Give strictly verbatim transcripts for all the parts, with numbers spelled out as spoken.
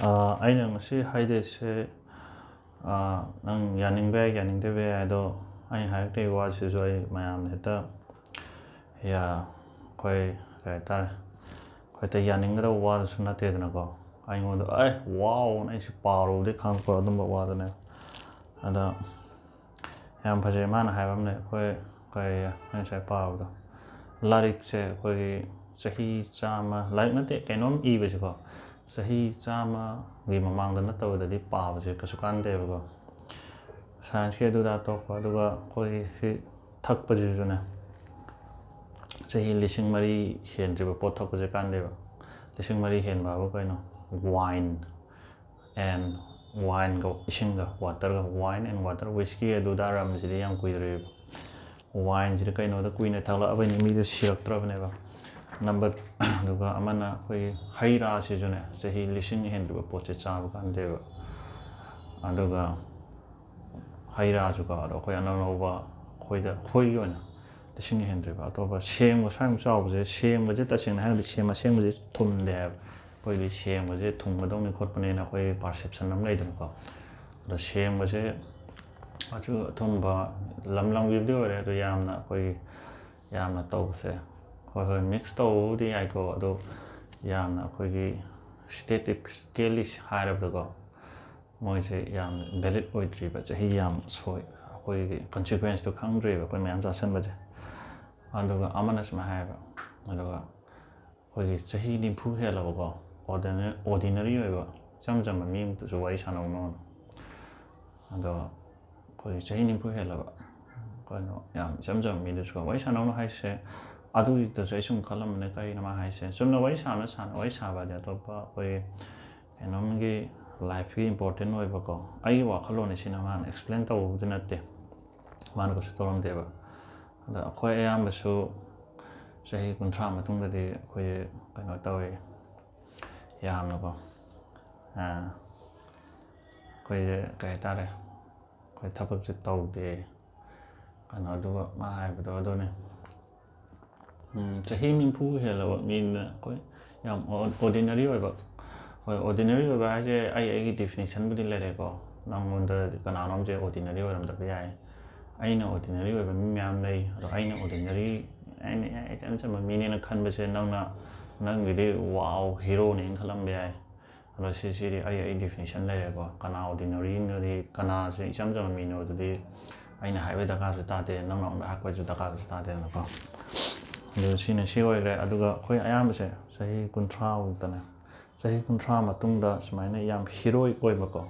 ꯑꯥ, ꯑꯩꯅ ꯉꯁꯤ ꯍꯥꯏꯗꯣꯏꯁꯦ, ꯑꯥ, ꯅꯪ ꯌꯥꯅꯤꯡꯕ ꯌꯥꯏ, ꯌꯥꯅꯤꯡꯗꯕ ꯌꯥꯏ, ꯑꯗꯣ ꯑꯩꯅ ꯍꯥꯏꯔꯛꯇꯣꯏ ꯋꯥꯁꯤꯁꯨ ꯑꯩ ꯃꯌꯥꯝꯅ ꯍꯦꯛꯇ, ꯌꯥ, ꯑꯩꯈꯣꯏ, ꯀꯩ ꯍꯥꯏꯇꯥꯔꯦ, ꯑꯩꯈꯣꯏ ꯍꯦꯛꯇ ꯌꯥꯅꯤꯡꯒꯗꯕ ꯋꯥꯗꯨꯁꯨ ꯅꯠꯇꯦꯗꯅꯀꯣ꯫ ꯑꯩꯉꯣꯟꯗ, "ꯑꯦ, ꯋꯥꯎꯅ ꯑꯩꯁꯦ ꯄꯥꯔꯨꯕꯗꯤ ꯈꯪꯉꯛꯄ" ꯑꯗꯨꯝꯕ ꯋꯥꯗꯨꯅꯦ꯫ ꯑꯗ ꯌꯥꯝ ꯐꯖꯩ ꯃꯥꯅ ꯍꯥꯏꯕ ꯑꯃꯅꯦ, ꯑꯩꯈꯣꯏ, ꯀꯩ, ꯑꯩꯅ ꯉꯁꯥꯏ ꯄꯥꯕꯗꯣ, ꯂꯥꯏꯔꯤꯛꯁꯦ ꯑꯩꯈꯣꯏꯒꯤ ꯆꯍꯤ ꯆꯥꯝꯃ, ꯂꯥꯏꯔꯤꯛ ꯅꯠꯇꯦ, ꯀꯩꯅꯣꯝ ꯏꯕꯁꯦꯀꯣ, ꯆꯍꯤ ꯆꯥꯝꯃꯒꯤ ꯃꯃꯥꯡꯗ ꯅꯠꯇꯕꯗꯗꯤ ꯄꯥꯕꯁꯦ ꯀꯩꯁꯨ ꯀꯥꯟꯗꯦꯕꯀꯣ꯫ ꯁꯥꯏꯟꯁꯀꯤ ꯑꯗꯨꯗ ꯇꯣꯛꯄ, ꯑꯗꯨꯒ ꯑꯩꯈꯣꯏꯒꯤ ꯁꯤ ꯊꯛꯄꯁꯤꯁꯨꯅꯦ, ꯆꯍꯤ ꯂꯤꯁꯤꯡ ꯃꯔꯤ ꯍꯦꯟꯗ꯭ꯔꯤꯕ ꯄꯣꯠ ꯊꯛꯄꯁꯦ ꯀꯥꯟꯗꯦꯕ꯫ ꯂꯤꯁꯤꯡ ꯃꯔꯤ ꯍꯦꯟꯕ ꯍꯥꯏꯕꯨ ꯀꯩꯅꯣ? Wine and wineꯒ, ꯏꯁꯤꯡꯒ, waterꯒ, wine and water, whisky ꯑꯗꯨꯗ ꯔꯝꯁꯤꯗꯤ ꯌꯥꯝ ꯀꯨꯏꯗ꯭ꯔꯤꯕ꯫ Wineꯁꯤꯗꯤ ꯀꯩꯅꯣꯗ ꯀꯨꯏꯅ ꯊꯛꯂꯛꯑꯕꯅꯤ, ꯃꯤꯗꯨ ꯁꯤꯔꯛꯇ꯭ꯔꯕꯅꯦꯕ꯫ ꯅꯝꯕꯔ, ꯑꯗꯨꯒ ꯑꯃꯅ ꯑꯩꯈꯣꯏꯒꯤ ꯍꯩ ꯔꯥꯁꯤꯁꯨꯅꯦ, ꯆꯍꯤ ꯂꯤꯁꯤꯡ ꯍꯦꯟꯗ꯭ꯔꯤꯕ ꯄꯣꯠꯁꯦ ꯆꯥꯕ ꯀꯥꯟꯗꯦꯕ꯫ ꯑꯗꯨꯒ ꯍꯩ ꯔꯥꯁꯨꯀꯣ, ꯑꯗꯣ ꯑꯩꯈꯣꯏ ꯑꯅꯧ ꯑꯅꯧꯕ, ꯑꯩꯈꯣꯏꯗ, ꯑꯩꯈꯣꯏꯒꯤ ꯑꯣꯏꯅ ꯂꯤꯁꯤꯡ ꯍꯦꯟꯗ꯭ꯔꯤꯕ꯫ ꯑꯇꯣꯞꯄ ꯁꯦꯝꯒ ꯁ꯭ꯋꯥꯏꯃꯨꯛ ꯆꯥꯎꯕꯁꯦ, ꯁꯦꯝꯒꯁꯦ ꯇꯁꯦꯡꯅ ꯍꯥꯏꯔꯒꯗꯤ ꯁꯦꯝ ꯑꯁꯦꯡꯕꯁꯦ ꯊꯨꯝꯗꯦ ꯍꯥꯏꯕ꯫ ꯑꯩꯈꯣꯏꯗꯤ ꯁꯦꯝꯒꯁꯦ ꯊꯨꯝꯒꯗꯧꯅꯤ ꯈꯣꯠꯄꯅꯦꯅ ꯑꯩꯈꯣꯏ perception ꯑꯃ ꯂꯩꯗꯅꯀꯣ꯫ ꯑꯗꯣ ꯁꯦꯝꯒꯁꯦ ꯑꯆꯨ ꯑꯊꯨꯝꯕ ꯂꯝ ꯂꯝꯒꯤꯕꯨꯗꯤ ꯑꯣꯏꯔꯦ, ꯑꯗꯣ ꯌꯥꯝꯅ ꯑꯩꯈꯣꯏꯒꯤ, ꯌꯥꯝꯅ ꯇꯧꯕꯁꯦ, ꯍꯣꯏ, ꯍꯣꯏ, mix ꯇꯧꯕꯕꯨꯗꯤ ꯌꯥꯏꯀꯣ, ꯑꯗꯣ ꯌꯥꯝꯅ ꯑꯩꯈꯣꯏꯒꯤ statistically ꯍꯥꯏꯔꯕꯗꯀꯣ, ꯃꯣꯏꯁꯦ ꯌꯥꯝ valid ꯑꯣꯏꯗ꯭ꯔꯤꯕ, ꯆꯍꯤ ꯌꯥꯝ ꯁꯣꯏ, ꯑꯩꯈꯣꯏꯒꯤ consequenceꯇꯣ ꯈꯪꯗ꯭ꯔꯤꯕ ꯑꯩꯈꯣꯏ ꯃꯌꯥꯝ ꯆꯥꯁꯟꯕꯁꯦ꯫ ꯑꯗꯨꯒ ꯑꯃꯅ ꯁꯨꯃꯥꯏꯅ ꯍꯥꯏꯌꯦꯕ, ꯑꯗꯨꯒ ꯑꯩꯈꯣꯏꯒꯤ ꯆꯍꯤ ꯅꯤꯐꯨ ꯍꯦꯜꯂꯕꯀꯣ, ordinary, ordinary ꯑꯣꯏꯕ ꯏꯆꯝ ꯆꯝꯕ ꯃꯤ ꯑꯃꯇꯁꯨ ꯋꯥꯔꯤ ꯁꯥꯟꯅꯧꯅꯣꯅ꯫ ꯑꯗꯣ ꯑꯩꯈꯣꯏꯒꯤ ꯆꯍꯤ ꯅꯤꯐꯨ ꯍꯦꯜꯂꯕ, ꯀꯩꯅꯣ, ꯌꯥꯝ ꯏꯆꯝ ꯆꯝꯕ ꯃꯤꯗꯨꯁꯨ ꯋꯥꯔꯤ ꯁꯥꯟꯅꯧꯅꯣ ꯍꯥꯏꯁꯦ꯫ ꯑꯗꯨꯒꯤꯗꯁꯨ ꯑꯩ ꯁꯨꯝ ꯈꯜꯂꯝꯕꯅꯦ, ꯀꯩꯅꯣ ꯃꯥ ꯍꯥꯏꯁꯦ? ꯆꯨꯝꯅ ꯋꯥꯔꯤ ꯁꯥꯟꯅ ꯁꯥꯟꯅ, ꯋꯥꯔꯤ ꯁꯥꯕ ꯍꯥꯏꯗꯤ ꯑꯇꯣꯞꯄ ꯑꯩꯈꯣꯏꯒꯤ ꯀꯩꯅꯣꯝꯒꯤ lifeꯀꯤ important ꯑꯣꯏꯕꯀꯣ, ꯑꯩꯒꯤ ꯋꯥꯈꯜꯂꯣꯟꯅꯤ ꯁꯤꯅ, ꯃꯥꯅ explain ꯇꯧꯕꯕꯨꯗꯤ ꯅꯠꯇꯦ, ꯃꯥꯅ ꯀꯩꯁꯨ ꯇꯧꯔꯝꯗꯦꯕ꯫ ꯑꯗ ꯑꯩꯈꯣꯏ ꯑꯌꯥꯝꯕꯁꯨ ꯆꯍꯤ ꯀꯨꯟꯊ꯭ꯔꯥ ꯃꯇꯨꯡꯗꯗꯤ ꯑꯩꯈꯣꯏꯁꯦ ꯀꯩꯅꯣ ꯇꯧꯋꯦ, ꯌꯥꯝꯅꯀꯣ, ꯑꯩꯈꯣꯏꯁꯦ ꯀꯩ ꯍꯥꯏꯇꯥꯔꯦ, ꯑꯩꯈꯣꯏ ꯊꯕꯛꯁꯦ ꯇꯧꯗꯦ, ꯀꯩꯅꯣ, ꯑꯗꯨꯒ ꯃꯥ ꯍꯥꯏꯕꯗꯣ ꯑꯗꯨꯅꯤ꯫ ꯎꯝ, ꯆꯍꯤ ꯅꯤꯐꯨ ꯍꯦꯜꯂꯕ ꯃꯤꯅ ꯑꯩꯈꯣꯏ ꯌꯥꯝ ꯑꯣ-, ordinary ꯑꯣꯏꯕ, ꯍꯣꯏ, ꯑꯣꯔꯗꯤꯅꯔꯤ ꯑꯣꯏꯕ ꯍꯥꯏꯁꯦ ꯑꯩ ꯑꯩꯒꯤ ꯗꯤꯐꯤꯅꯤꯁꯟꯕꯨꯗꯤ ꯂꯩꯔꯦꯀꯣ꯫ ꯅꯪꯉꯣꯟꯗ ꯀꯅꯥꯅꯣꯝꯁꯦ ꯑꯣꯔꯗꯤꯅꯔꯤ ꯑꯣꯏꯔꯝꯗꯕ ꯌꯥꯏ꯫ ꯑꯩꯅ ꯑꯣꯔꯗꯤꯅꯔꯤ ꯑꯣꯏꯕ ꯃꯤ ꯃꯌꯥꯝ ꯂꯩ꯫ ꯑꯗꯣ ꯑꯩꯅ ꯑꯣꯔꯗꯤꯅꯔꯤ, ꯑꯩꯅ ꯏꯆꯝ ꯆꯝꯕ ꯃꯤꯅꯦꯅ ꯈꯟꯕꯁꯦ ꯅꯪꯅ, ꯅꯪꯒꯤꯗꯤ ꯋꯥꯎ, ꯍꯤꯔꯣꯅꯦꯅ ꯈꯜꯂꯝꯕ ꯌꯥꯏ꯫ ꯑꯗꯣ ꯁꯤꯁꯤꯗꯤ ꯑꯩ ꯑꯩ ꯗꯤꯐꯤꯅꯤꯁꯟ ꯂꯩꯔꯦꯀꯣ꯫ ꯀꯅꯥ ꯑꯣꯔꯗꯤꯅꯔꯤꯅꯣꯗꯤ, ꯀꯅꯥꯁꯦ ꯏꯆꯝ ꯆꯝꯕ ꯃꯤꯅꯣ ꯑꯗꯨꯗꯤ ꯑꯩꯅ ꯍꯥꯏꯕ ꯗꯔꯀꯥꯔꯁꯨ ꯇꯥꯗꯦ, ꯅꯪꯅ ꯑꯃꯨꯛ ꯍꯥꯏꯔꯛꯄꯁꯨ ꯗꯔꯀꯥꯔꯁꯨ ꯇꯥꯗꯦꯗꯅꯀꯣ꯫ ꯑꯗꯨ ꯁꯤꯅ ꯁꯤ ꯑꯣꯏꯈ꯭ꯔꯦ꯫ ꯑꯗꯨꯒ ꯑꯩꯈꯣꯏ ꯑꯌꯥꯝꯕꯁꯦ ꯆꯍꯤ ꯀꯨꯟꯊ꯭ꯔꯥ ꯃꯨꯛꯇꯅꯦ, ꯆꯍꯤ ꯀꯨꯟꯊ꯭ꯔꯥ ꯃꯇꯨꯡꯗ ꯁꯨꯃꯥꯏꯅ ꯌꯥꯝ ꯍꯤꯔꯣꯏꯛ ꯑꯣꯏꯕꯀꯣ,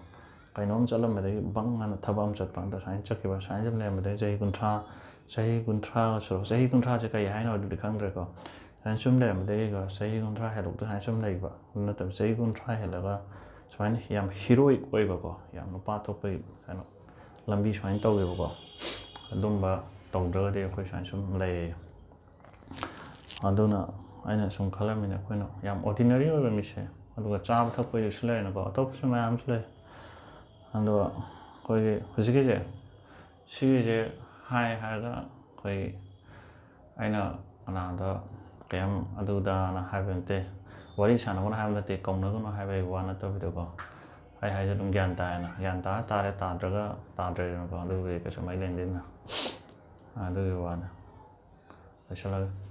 ꯀꯩꯅꯣꯝ ꯆꯠꯂꯝꯕꯗꯒꯤ ꯕꯪ ꯍꯥꯏꯅ ꯊꯕꯛ ꯑꯃ ꯆꯠꯄ, ꯑꯗ ꯁꯨꯃꯥꯏꯅ ꯆꯠꯈꯤꯕ, ꯁꯨꯃꯥꯏꯅ ꯁꯨꯝ ꯂꯩꯔꯝꯕꯗꯒꯤ ꯆꯍꯤ ꯀꯨꯟꯊ꯭ꯔꯥ, ꯆꯍꯤ ꯀꯨꯟꯊ꯭ꯔꯥꯒ ꯁꯨꯔꯛ, ꯆꯍꯤ ꯀꯨꯟꯊ꯭ꯔꯥꯁꯦ ꯀꯩ ꯍꯥꯏꯅꯣ ꯑꯗꯨꯗꯤ ꯈꯪꯗ꯭ꯔꯦꯀꯣ꯫ ꯁꯨꯃꯥꯏꯅ ꯁꯨꯝ ꯂꯩꯔꯝꯕꯗꯒꯤꯀꯣ, ꯆꯍꯤ ꯀꯨꯟꯊ꯭ꯔꯥ ꯍꯦꯜꯂꯛꯇ ꯁꯨꯃꯥꯏꯅ ꯁꯨꯝ ꯂꯩꯕ, ꯑꯗꯨ ꯅꯠꯇꯕ ꯆꯍꯤ ꯀꯨꯟꯊ꯭ꯔꯥ ꯍꯦꯜꯂꯒ ꯁꯨꯃꯥꯏꯅ ꯌꯥꯝ ꯍꯤꯔꯣꯏꯛ ꯑꯣꯏꯕꯀꯣ, ꯌꯥꯝ ꯅꯨꯄꯥ ꯊꯣꯛꯄꯒꯤ ꯀꯩꯅꯣ ꯂꯝꯕꯤ ꯁꯨꯃꯥꯏꯅ ꯇꯧꯋꯦꯕꯀꯣ꯫ ꯑꯗꯨꯝꯕ ꯇꯧꯗ꯭ꯔꯒꯗꯤ ꯑꯩꯈꯣꯏ ꯁꯨꯃꯥꯏꯅ ꯁꯨꯝ ꯂꯩꯌꯦ꯫ ꯑꯗꯨꯅ ꯑꯩꯅ ꯁꯨꯝ ꯈꯜꯂꯝꯃꯤꯅꯦ, ꯑꯩꯈꯣꯏꯅ ꯌꯥꯝ ꯑꯣꯔꯗꯤꯅꯔꯤ ꯑꯣꯏꯕ ꯃꯤꯁꯦ, ꯑꯗꯨꯒ ꯆꯥꯕ ꯊꯛꯄꯒꯤꯁꯨ ꯂꯩꯔꯦꯅꯀꯣ, ꯑꯇꯣꯞꯄꯁꯨ ꯃꯌꯥꯝ ꯑꯃꯁꯨ ꯂꯩ꯫ ꯑꯗꯣ ꯑꯩꯈꯣꯏꯒꯤ ꯍꯧꯖꯤꯛꯀꯤꯁꯦ, ꯁꯤꯒꯤꯁꯦ ꯍꯥꯏ ꯍꯥꯏꯔꯒ ꯑꯩꯈꯣꯏ, ꯑꯩꯅ ꯀꯅꯥꯗ ꯀꯩꯝ ꯑꯗꯨꯗꯥꯅ ꯍꯥꯏꯕ ꯅꯠꯇꯦ, ꯋꯥꯔꯤ ꯁꯥꯟꯅꯒꯅꯨ ꯍꯥꯏꯕ ꯅꯠꯇꯦ, ꯀꯧꯅꯒꯅꯨ ꯍꯥꯏꯕꯒꯤ ꯋꯥ ꯅꯠꯇꯕꯤꯗꯀꯣ꯫ ꯑꯩ ꯍꯥꯏꯁꯦ ꯑꯗꯨꯝ ꯒ꯭ꯌꯥꯟ ꯇꯥꯏꯅ, ꯒ꯭ꯌꯥꯟ ꯇꯥꯔ ꯇꯥꯔꯦ, ꯇꯥꯗ꯭ꯔꯒ ꯇꯥꯗ꯭ꯔꯦꯗꯅꯀꯣ, ꯑꯗꯨꯕꯨꯗꯤ ꯀꯩꯁꯨ ꯃꯔꯤ ꯂꯩꯅꯗꯦꯗꯅ꯫ ꯑꯗꯨꯒꯤ ꯋꯥꯅꯤ꯫ ꯂꯣꯏꯁꯤꯜꯂꯒꯦ꯫